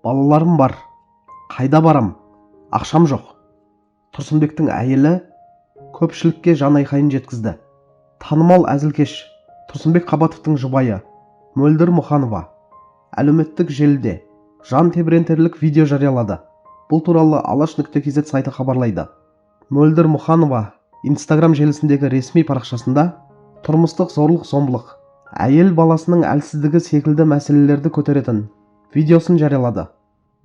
Балаларым бар, қайда барам, ақшам жоқ. Тұрсынбектің әйелі көпшілікке жан айқайын жеткізді. Танымал әзілкеш Тұрсынбек Қабатовтың жұбайы Мөлдір Мұханова әлеуметтік желіде жан тебірентерлік видео жариялады. Бұл туралы Алаш.kz сайты хабарлайды. Мөлдір Мұханова Инстаграм желісіндегі ресми парақшасында тұрмыстық зорлық-зомбылық, әйел баласының әлсіздігі секілді мәселелерді көтеретін видеосын жариялады.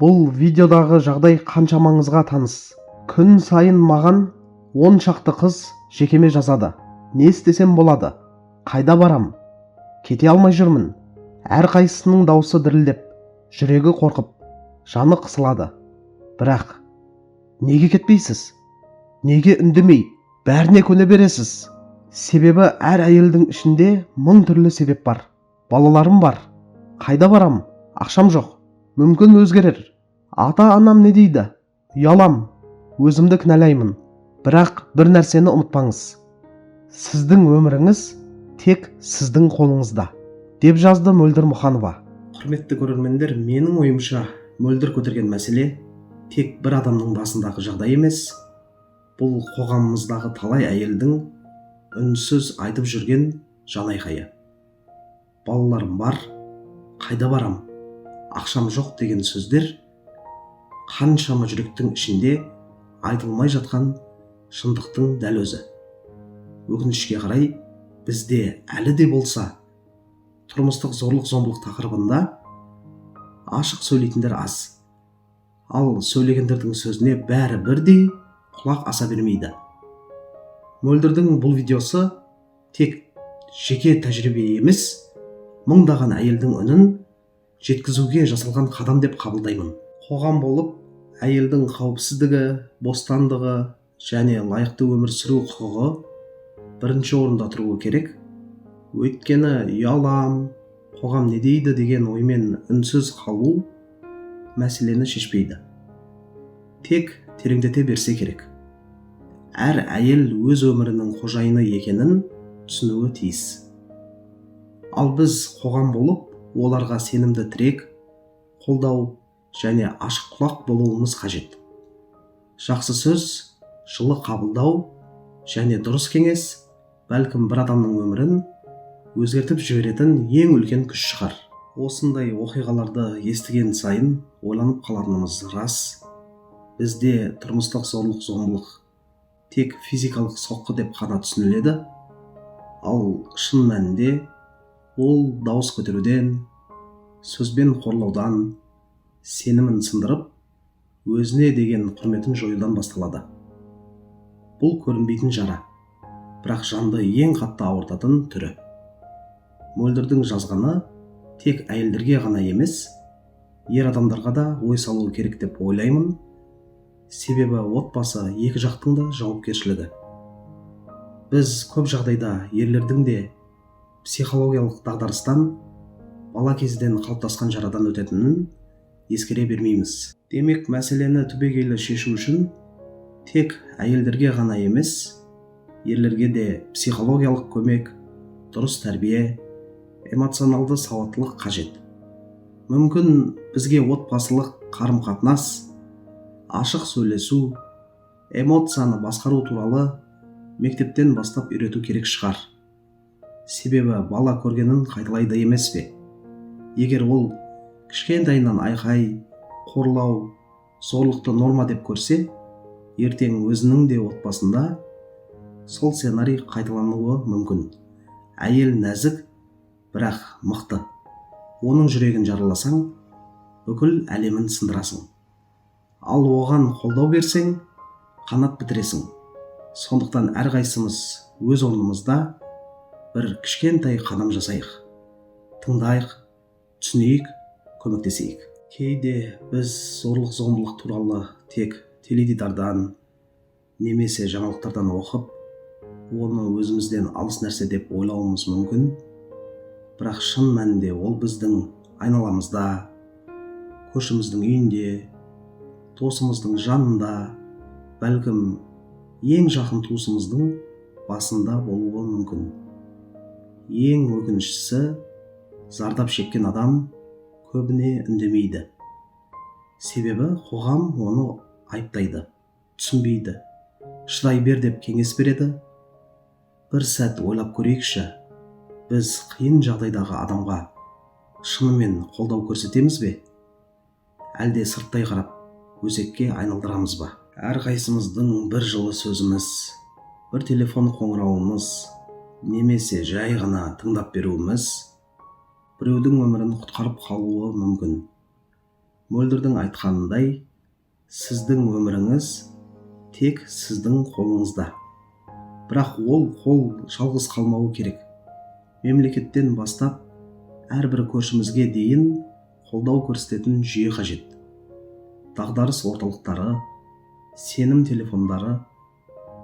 Бұл видеодағы жағдай қаншамаңызға таныс. Күн сайын маған 10 шақты қыз жекеме жазады: не істесем болады, қайда барам, кете алмай жүрмін. Әрқайсысының даусы дірілдеп, жүрегі қорқып, жаны қысылады. Бірақ неге кетпейсіз, неге үндемей, бәріне көне бересіз? Себебі әр әйелдің ішінде мың түрлі себеп бар. Балаларым бар, қайда барам, ақшам жоқ, мүмкін өзгерер, ата анам не дейді, ұялам, өзімді кінәлаймын. Бірақ бір нәрсені ұмытпаңыз: сіздің өміріңіз тек сіздің қолыңызда, деп жазды Мөлдір Мұханова. Құрметті көрермендер, менің ойымша, Мөлдір көтерген мәселе тек бір адамның басындағы жағдай емес. Бұл қоғамымыздағы талай әйелдің үнсіз айтып жүрген жанайқайы. Балаларым бар, қайда барам, ақшам жоқ деген сөздер қаншама жүректің ішінде айтылмай жатқан шындықтың дәл өзі. Өкінішке қарай, бізде әлі де болса тұрмыстық зорлық зомбылық тақырыбында ашық сөйлейтіндер аз, ал сөйлегендердің сөзіне бәрі бірдей құлақ аса бермейді. Мөлдірдің бұл видеосы тек жеке тәжірибе емес, мыңдаған әйелдің үнін жеткізуге жасалған қадам деп қабылдаймын. Қоғам болып әйелдің қауіпсіздігі, бостандығы және лайықты өмір сүру құқығы бірінші орында тұруы керек. Өйткені ұялам, қоғам не дейді деген оймен үнсіз қалу мәселені шешпейді, тек тереңдете берсе керек. Әр әйел өз өмірінің қожайыны екенін түсінуі тиіс. Ал біз қоғам болып оларға сенімді тірек, қолдау және ашық құлақ болуымыз қажет. Жақсы сөз, жылы қабылдау және дұрыс кеңес бәлкім, бір адамның өмірін өзгертіп жіберетін ең үлкен күш шығар. Осындай оқиғаларды естіген сайын ойланып қалатынымыз рас. Бізде тұрмыстық зорлық зомбылық тек физикалық соққы деп қана түсініледі. Ал шын мәнінде ол дауыс көтеруден, сөзбен қорлаудан, сенімін сындырып, өзіне деген құрметін жоюдан басталады. Бұл көрінбейтін жара, бірақ жанды ең қатты ауыртатын түрі. Мөлдірдің жазғаны тек әйелдерге ғана емес, ер адамдарға да ой салу керек деп ойлаймын. Себебі отбасы екі жақтың да жауапкершілігі. Біз көп жағдайда ерлердің де психологиялық дағдарыстан, бала кезден қалыптасқан жарадан өтетінін ескере бермейміз. Демек, мәселені түбегейлі шешу үшін тек әйелдерге ғана емес, ерлерге де психологиялық көмек, дұрыс тәрбие, эмоционалды сауаттылық қажет. Мүмкін, бізге отбасылық қарым қатынас, ашық сөйлесу, эмоцияны басқару туралы мектептен бастап үйрету керек шығар. Себебі бала көргенін қайталайды емес пе? Егер ол кішкентайынан айқай, қорлау, зорлықты норма деп көрсе, ертең өзінің де отбасында сол сценарий қайталануы мүмкін. Әйел нәзік, бірақ мықты. Оның жүрегін жараласаң, бүкіл әлемін сындырасың. Ал оған қолдау берсең, қанат бітіресің. Сондықтан әрқайсымыз өз орнымызда бір кішкентай қадам жасайық: тыңдайық, түсінейік, көмектесейік. Кейде біз зорлық зомбылық туралы тек теледидардан немесе жаңалықтардан оқып, оны өзімізден алыс нәрсе деп ойлауымыз мүмкін. Бірақ шын мәнінде ол біздің айналамызда, көршіміздің үйінде, досымыздың жанында, бәлкім, ең жақын туысымыздың басында болуы мүмкін. Ең өкініштісі, зардап шеккен адам көбіне үндемейді. Себебі қоғам оны айыптайды, түсінбейді, шыдай бер деп кеңес береді. Бір сәт ойлап көрейікші, біз қиын жағдайдағы адамға шынымен қолдау көрсетеміз бе, әлде сырттай қарап өсекке айналдырамыз ба? Әрқайсымыздың бір жылы сөзіміз, бір телефон қоңырауымыз немесе жай ғана тыңдап беруіміз біреудің өмірін құтқарып қалуы мүмкін. Мөлдірдің айтқанындай, сіздің өміріңіз тек сіздің қолыңызда. Бірақ ол қол жалғыз қалмауы керек. Мемлекеттен бастап әрбір көршімізге дейін қолдау көрсететін жүйе қажет. Дағдарыс орталықтары, сенім телефондары,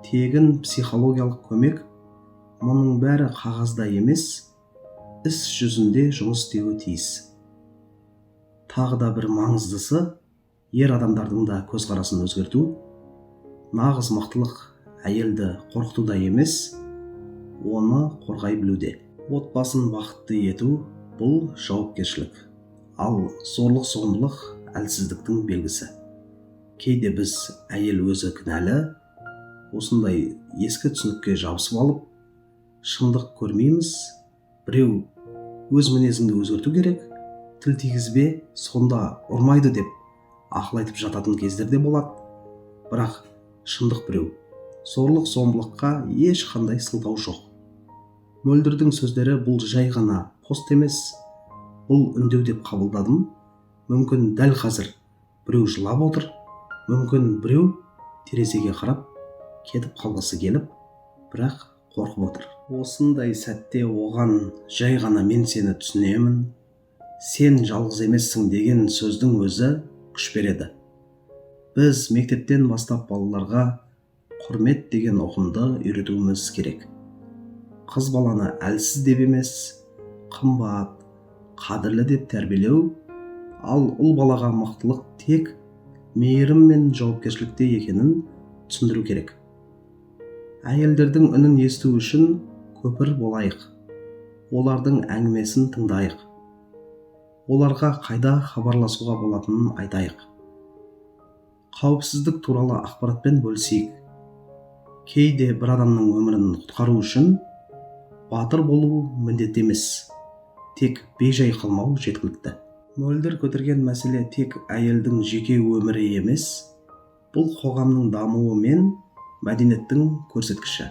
тегін психологиялық көмек — мұның бәрі қағазда емес, іс жүзінде жұмыс істеуі тиіс. Тағы да бір маңыздысы — ер адамдардың да көзқарасын өзгерту. Нағыз мықтылық әйелді қорқытуда емес, оны қорғай білуде. Отбасын бақытты ету — бұл жауапкершілік, ал зорлық зомбылық әлсіздіктің белгісі. Кейде біз әйел өзі кінәлі, осындай ескі түсінікке жабысып алып, шындық көрмейміз. Біреу өз мінезіңді өзгерту керек, тіл тигізбе, сонда ұрмайды деп ақыл айтып жататын кездер де болады. Бірақ шындық біреу: зорлық зомбылыққа ешқандай сылтау жоқ. Мөлдірдің сөздері бұл жай ғана пост емес, бұл үндеу деп қабылдадым. Мүмкін, дәл қазір біреу жылап отыр, мүмкін, біреу терезеге қарап кетіп қалғысы келіп, бірақ қорқып отыр. Осындай сәтте оған жай ғана «мен сені түсінемін, сен жалғыз емессің» деген сөздің өзі күш береді. Біз мектептен бастап балаларға құрмет деген ұғымды үйретуіміз керек. Қыз баланы әлсіз деп емес, қымбат, қадірлі деп тәрбиелеу, ал ұл балаға мықтылық тек мейірім мен жауапкершілікте екенін түсіндіру керек. Әйелдердің үнін есту үшін көпір болайық, олардың әңгімесін тыңдайық, оларға қайда хабарласуға болатынын айтайық, қауіпсіздік туралы ақпаратпен бөлісейік. Кейде бір адамның өмірін құтқару үшін батыр болу міндет емес, тек бейжай қалмау жеткілікті. Мөлдір көтерген мәселе тек әйелдің жеке өмірі емес, бұл қоғамның дамуы мен мәдениеттің көрсеткіші.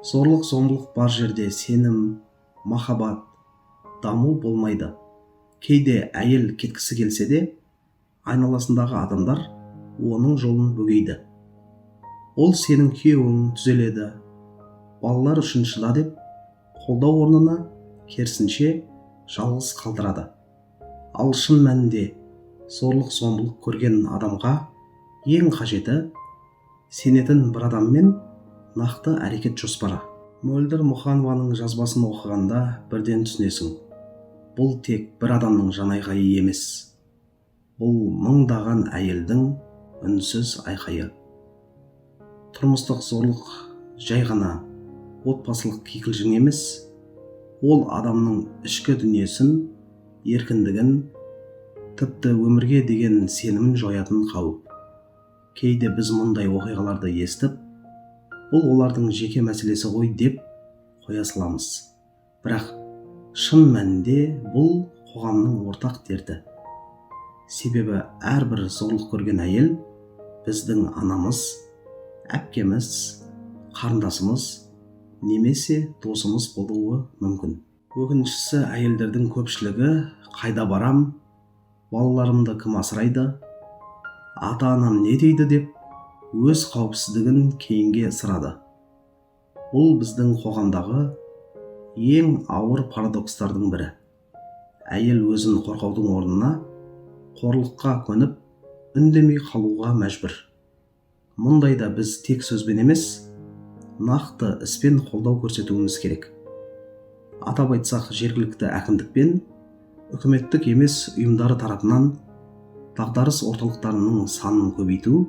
Зорлық зомбылық бар жерде сенім, махаббат, даму болмайды. Кейде әйел кеткісі келсе де, айналасындағы адамдар оның жолын бөгейді. Ол сенің күйеуің, түзеледі, балалар үшін шыда деп қолдау орнына керісінше жалғыз қалдырады. Ал шын мәнінде зорлық зомбылық көрген адамға ең қажеті — сенетін бір адам мен нақты әрекет жоспары. Мөлдір Мұханованың жазбасын оқығанда бірден түсінесің: бұл тек бір адамның жанайқайы емес, бұл мыңдаған әйелдің үнсіз айқайы. Тұрмыстық зорлық жай ғана отбасылық кикілжің емес, ол адамның ішкі дүниесін, еркіндігін, тіпті өмірге деген сенімін жоятын қауіп. Кейде біз мұндай оқиғаларды естіп, бұл олардың жеке мәселесі ғой деп қоя саламыз. Бірақ шын мәнінде бұл қоғамның ортақ дерті. Себебі әрбір зорлық көрген әйел біздің анамыз, әпкеміз, қарындасымыз немесе досымыз болуы мүмкін. Өкініштісі, әйелдердің көпшілігі «қайда барам, балаларымды кім асырайды, ата анам не дейді» деп өз қауіпсіздігін кейінге ысырады. Бұл біздің қоғамдағы ең ауыр парадокстардың бірі: әйел өзін қорғаудың орнына қорлыққа көніп, үндемей қалуға мәжбүр. Мұндайда біз тек сөзбен емес, нақты іспен қолдау көрсетуіміз керек. Атап айтсақ, жергілікті әкімдік пен үкіметтік емес ұйымдары тарапынан дағдарыс орталықтарының санын көбейту,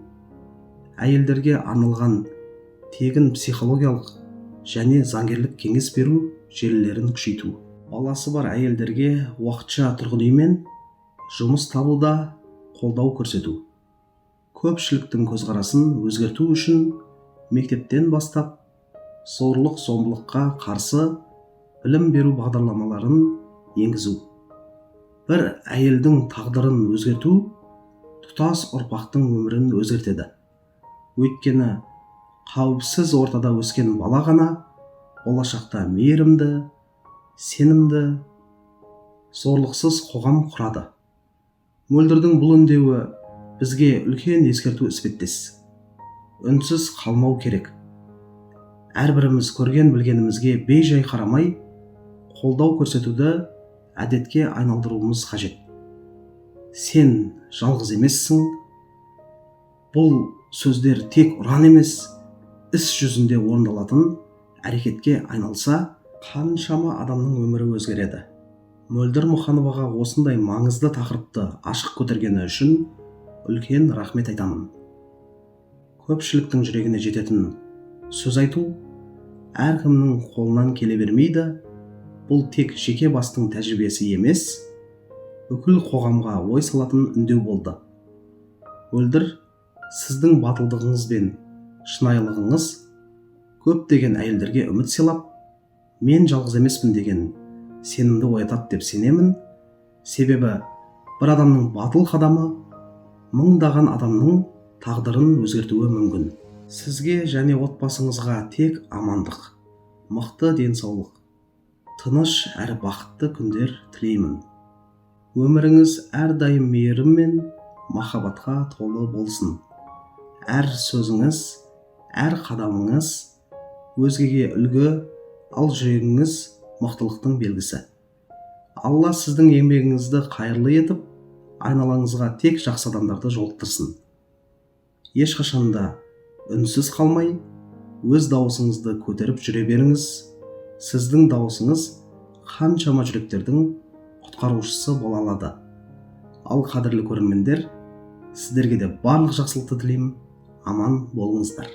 әйелдерге арналған тегін психологиялық және заңгерлік кеңес беру желілерін күшейту, баласы бар әйелдерге уақытша тұрғын үй мен жұмыс табуда қолдау көрсету. Көпшіліктің көзқарасын өзгерту үшін мектептен бастап зорлық-зомбылыққа қарсы білім беру бағдарламаларын енгізу. Бір әйелдің тағдырын өзгерту тұтас ұрпақтың өмірін өзгертеді. Өйткені қауіпсіз ортада өскен бала ғана болашақта мейірімді, сенімді, зорлықсыз қоғам құрады. Мөлдірдің бұл үндеуі бізге үлкен ескерту іспеттес. Үнсіз қалмау керек. Әрбіріміз көрген білгенімізге бей-жай қарамай, қолдау көрсетуді әдетке айналдыруымыз қажет. Сен жалғыз емессің. Бұл сөздер тек ұран емес, іс жүзінде орындалатын әрекетке айналса, қаншама адамның өмірі өзгереді. Мөлдір Мұхановаға осындай маңызды тақырыпты ашық көтергені үшін үлкен рахмет айтамын. Көпшіліктің жүрегіне жететін сөз айту әркімнің қолынан келе бермейді. Бұл тек жеке бастың тәжірибесі емес, бүкіл қоғамға ой салатын үндеу болды. Мөлдір, сіздің батылдығыңыз бен шынайылығыңыз көптеген әйелдерге үміт сыйлап, мен жалғыз емеспін деген сенімді оятады деп сенемін. Себебі бір адамның батыл қадамы мыңдаған адамның тағдырын өзгертуі мүмкін. Сізге және отбасыңызға тек амандық, мықты денсаулық, тыныш әрі бақытты күндер тілеймін. Өміріңіз әрдайым мейірім мен махаббатқа толы болсын. Әр сөзіңіз, әр қадамыңыз өзгеге үлгі, ал жүрегіңіз мықтылықтың белгісі. Алла сіздің еңбегіңізді қайырлы етіп, айналаңызға тек жақсы адамдарды жолықтырсын. Ешқашан да үнсіз қалмай, өз дауысыңызды көтеріп жүре беріңіз. Сіздің дауысыңыз қаншама жүректердің құтқарушысы бола алады. Ал қадірлі көрермендер, сіздерге де барлық жақсылықты тілеймін. Аман болыңыздар.